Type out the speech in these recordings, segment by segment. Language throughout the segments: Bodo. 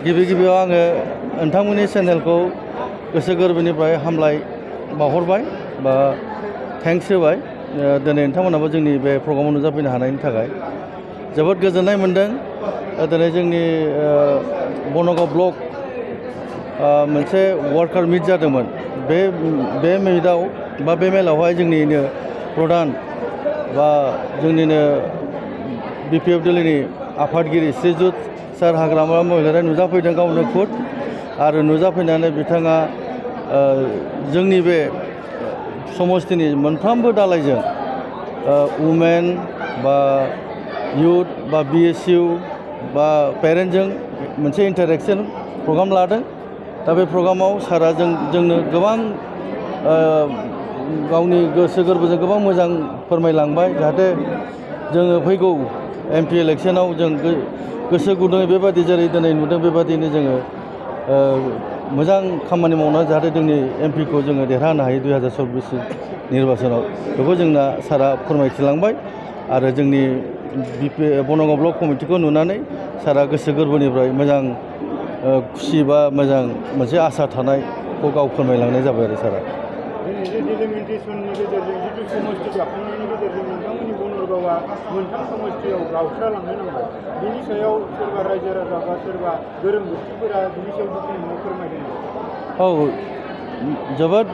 गिबियाव आङो नोंथांमोननि चेनेलखौ गोसो गोरबोनिफ्राय हामलाय बावहरबाय बा थेंक्स होबाय दिनै नोंथांमोनाबो जोंनि बे प्रग्रामाव नुजाफैनो हानायनि थाखाय जोबोद गोजोननाय मोनदों। दिनै जोंनि बनगाव ब्लक मोनसे वार्कार मिट जादोंमोन। बे मिटआव बा बे मेलावहाय जोंनिनो प्रधान बा जोंनिनो BPF दिल्लीनि आफादगिरि श्रीजुत सार हाग्रामा महिलारि नुजाफैदों गावनो खुद आरो नुजाफैनानै बिथाङा जोंनि बे समस्तिनि मोनफ्रोमबो दालाइजों वुमेन बा इउथ बा BSU बा पेरेन्टजों मोनसे इन्टारेक्सन प्रग्राम लादों। दा बे प्रग्रामाव सारा जोंनो गोबां गावनि गोसो गोरबोजों गोबां मोजां फोरमायलांबाय जाहाथे जोङो फैगौ MP इलेक्सनाव जों गोसो गुदुङै बेबादि जेरै दिनै नुदों बेबादिनो जोङो मोजां खामानि मावनानै जाहाथे जोंनि MP खौ जोङो देरहानो हायो 2024 निर्बाचनाव बेखौ जोंना सारा फोरमायथिलांबाय आरो जोंनि बनगाव ब्लक कमिटिखौ नुनानै सारा गोसो गोरबोनिफ्राय मोजां खुसि बा मोजां मोनसे आसा थानायखौ गाव फोरमायलांनाय जाबाय आरो सारा। डिलिमिटेसननि गेजेरजों जिथु समष्टि दाफुंनायनि गेजेरजों नोंथांमोननि बनगावआ मोनथाम समष्टियाव गावस्रालांनो नांबाय। बिनि सायाव सोरबा रायजो राजा बा सोरबा गोरों गोख्रैफोरा बिनि सायाव दुखु मोननाय फोरमायदों। औ जोबोद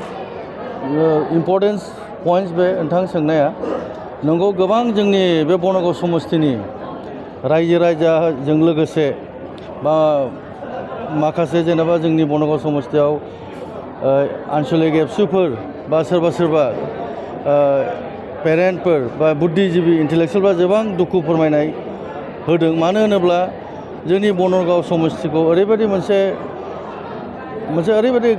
इम्पर्टेन्स पइन्टस बे नोंथां सोंनाया नंगौ। गोबां जोंनि बे बनगाव समष्टिनि रायजो राजाजों लोगोसे बा माखासे जेनेबा जोंनि बनगाव समष्टियाव आन्चलिक एबसुफोर बा सोरबा पेरेन्टफोर बा बुद्धिजिबि इन्टेलेक्सुयेलफ्रा गोबां दुखु फोरमायनाय होदों। मानो होनोब्ला जोंनि बनगाव समष्टिखौ ओरैबायदि मोनसे ओरैबायदि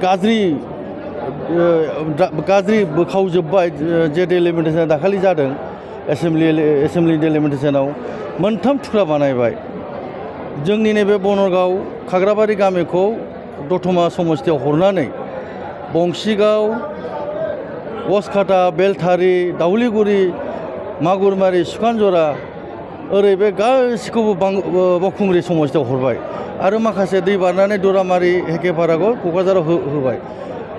गाज्रि बोखावजोब्बाय जे डेलिमिटेसना दाखालि जादों एसेम्बलि डेलिमिटेसनाव मोनथाम थुख्रा बानायबाय। जोंनि नैबे बनगाव खाग्राबारि गामिखौ दतमा समष्टियाव हरनानै बंसिगाव गसकाटा बेलथारि दाउलिगुरि मागुरमारि सुखानजरा ओरै बे गासिखौबो बावखुंग्रि समष्टियाव हरबाय आरो माखासे दै बारनानै दुरामारि हेकेपाराखौ क'क्राझाराव होबाय।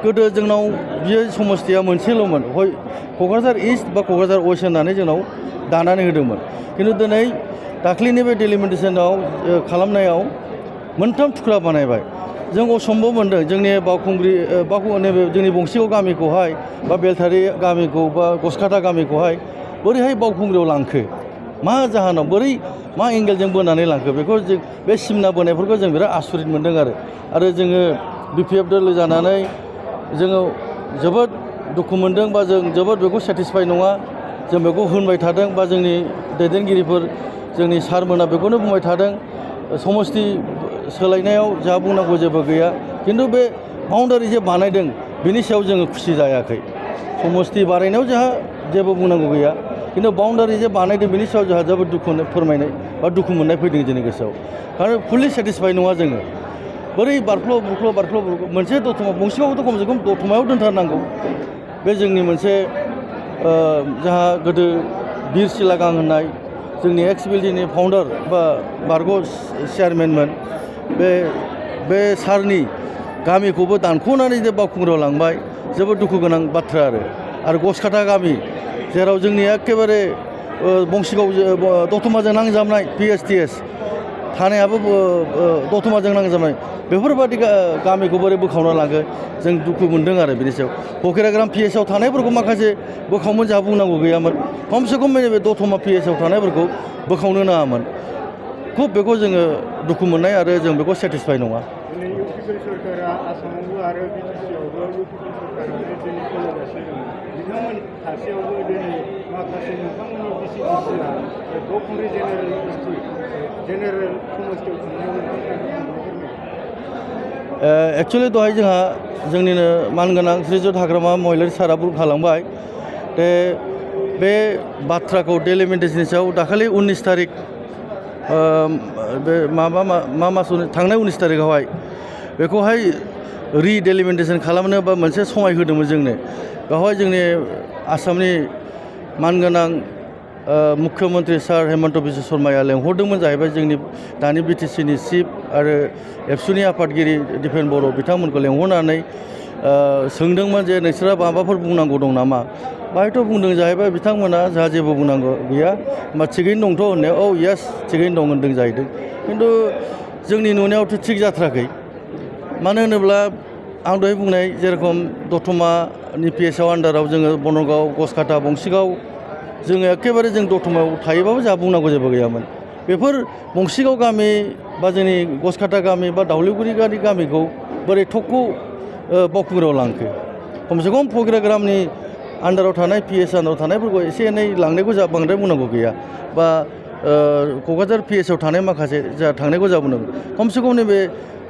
गोदो जोंनाव बियो समष्टिया मोनसेल'मोन हय क'क्राझार इस्ट बा क'क्राझार वेस्ट होननानै जोंनाव दानानै होदोंमोन। खिन्थु दिनै दाख्लैनि बे डेलिमिटेसनाव खालामनायाव मोनथाम थुख्रा बानायबाय। जों असम्भब मोनदों जोंनि नैबे जोंनि बंसिगाव गामिखौहाय बा बेलथारि गामिखौ बा गसकाटा गामिखौहाय बोरैहाय बावखुंग्रियाव लांखो, मा जाहोनाव मा एंगेलजों बोनानै लांखो बेखौ जों बे सिमना बोनायफोरखौ जों बिराद आसरित मोनदों आरो जोङो BPF दोलो जानानै जोङो जोबोद दुखु मोनदों बा जों जोबोद बेखौ सेटिसफाइ नङा। जों बेखौ होनबाय थादों बा जोंनि दैदेनगिरिफोर जोंनि सारमोना बेखौनो बुंबाय थादों समष्टि सोलायनायाव जोंहा बुंनांगौ जेबो गैया। खिन्थु बे बाउन्डारि जे बानायदों बेनि सायाव जोङो खुसि जायाखै। समष्टि बानायनायाव जोंहा जेबो बुंनांगौ गैया खिन्थु बाउन्डारि जे बानायदों बेनि सायाव जोंहा जोबोद दुखु फोरमायनाय बा दुखु मोननाय फैदों जोंनि गोसोआव। खारन फुललि सेटिसफाइ नङा जोङो। बोरै बारख्ल' मोनसे दतमा बंसिगावथ' खमसे खम दतमायाव दोनथारनांगौ। बे जोंनि मोनसे जोंहा गोदो बिर सिलागां होननाय जोंनि XBLDनि फाउन्डार बा बारग' चेयारमेनमोन बे सारनि गामिखौबो दानख'नानै जे बावखुंग्रियाव लांबाय जोबोद दुखु गोनां बाथ्रा आरो गसकाटा गामि जेराव जोंनि एखेबारे बंसिगाव दतमाजों नांजाबनाय PSTS थानायाबो दतमाजों नांजाबनाय बेफोरबादि गामिखौ बोरै बोखावना लांखो जों दुखु मोनदों आरो बेनि सायाव। फकिराग्राम PS आव थानायफोरखौ माखासे बोखावमोन जोंहा बुंनांगौ गैयामोन। खमसे खम बे दतमा PS आव थानायफोरखौ बोखावनो नाङामोन। खुब बेखौ जोङो दुखु मोननाय आरो जों बेखौ सेटिसफाइ नङा। दिनै इउपिपिएल सरकारा आसामावबो आरो BTC-आवबो इउपिपिएल सरकारानो दिनै सोलिगासिनो दङ। बिथांमोन सासेयावबो दिनै माखासे नोंथांमोननि DCDC-आ बावखुंग्रि जेनेरेल समष्टियाव थांनायाव एक्सुवेलि दहाय जोंहा जोंनिनो मानगोनां श्रीजुत हाग्रामा महिलारि सारा बुंखालांबाय बे बाथ्राखौ डेलिमिटेसननि सायाव दाखालि 19 तारिख बे मा मासाव थांनाय 19 तारिखआवहाय बेखौहाय रिडेलिमिटेसन खालामनो बा मोनसे समाय होदोंमोन जोंनो। बेवहाय जोंनि आसामनि मानगोनां मुख्यमन्त्रि सार हेमन्त बिश्व शर्माया लेंहरदोंमोन जाहैबाय जोंनि दानि बिटिसिनि चिफ आरो एबसुनि आफादगिरि दिपेन बर' बिथांमोनखौ लेंहरनानै सोंदोंमोन जे नोंसोरा माबाफोर बुंनांगौ दं नामा बाहायथ' बुंदों जाहैबाय बिथांमोना जोंहा जेबो बुंनांगौ गैया मा थिगैनो दंथ' होननायाव औ येस थिगैनो दं होनदों जाहैदों खिन्थु जोंनि नुनायावथ' थिग जाथाराखै मानो होनोब्ला आं दहाय बुंनाय जेरखम दतमानि पिएसआव आन्डाराव जोङो बनगाव गसकाटा बंसिगाव जोङो एखेबारे जों दतमायाव थायोबाबो जोंहा बुंनांगौ जेबो गैयामोन बेफोर बंसिगाव गामि बा जोंनि गसकाटा गामि बा दावलिगुरि गामिखौ बोरै थखखौ बावखुंग्रियाव लांखो खमसे खम फग्राग्रामनि आन्डाराव थानाय पिएस आन्डाराव थानायफोरखौ एसे एनै लांनायखौ जोंहा बांद्राय बुंनांगौ गैया बा क'क्राझार पिएसआव थानाय माखासे जोंहा थांनायखौ जोंहा बुंनांगौ खमसे खम नैबे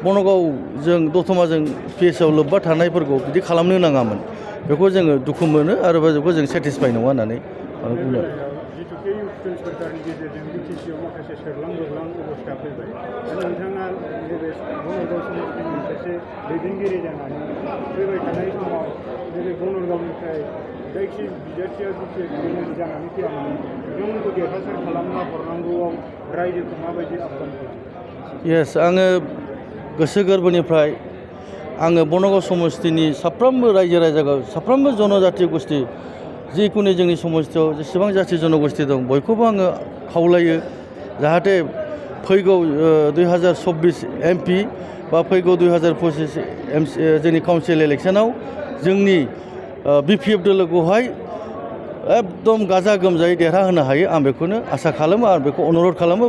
बनगावजों दतमाजों पिएसआव लोब्बा थानायफोरखौ बिदि खालामनो नाङामोन बेखौ जोङो दुखु मोनो आरो बेखौ जों सेटिसफाइ नङा होननानै आं बुङो जिथुके इउपिएल सरकारनि गेजेरजों बिटिसिआव माखासे सोरलां बोरलां अबस्था फैबाय दा नोंथाङा नैबे बनगाव समस्टिनि सासे दैदेनगिरि जानानै फैबाय थानाय समाव नैबे बनगावनिफ्राय जायखि बिजाथिया जिखि दैदेनगिरि जानानै फैयामोन बिथांमोनखौ देरहासार खालामना हरनांगौआव रायजोखौ माबायदि आह्वान खालामो येस आङो गोसो गोरबोनिफ्राय आङो बनगाव समस्तिनि साफ्रोमबो रायजो राजाखौ साफ्रोमबो जनजाति गोष्ठी जिखुनु जोंनि समस्तियाव जेसेबां जाथि जनगोष्ठी दं बयखौबो आङो खावलायो जाहाथे फैगौ 2024 एमपि बा फैगौ 2025 जोंनि काउन्सिल इलेक्सनाव जोंनि बिपिएफ दोलोखौहाय एकदम गाजा गोमजायै देरहाहोनो हायो आं बेखौनो आसा खालामो आरो बेखौ अनुरद खालामो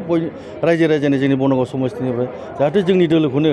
रायजो राजानि जोंनि बनगाव समस्तिनिफ्राय जाहाथे जोंनि दोलोखौनो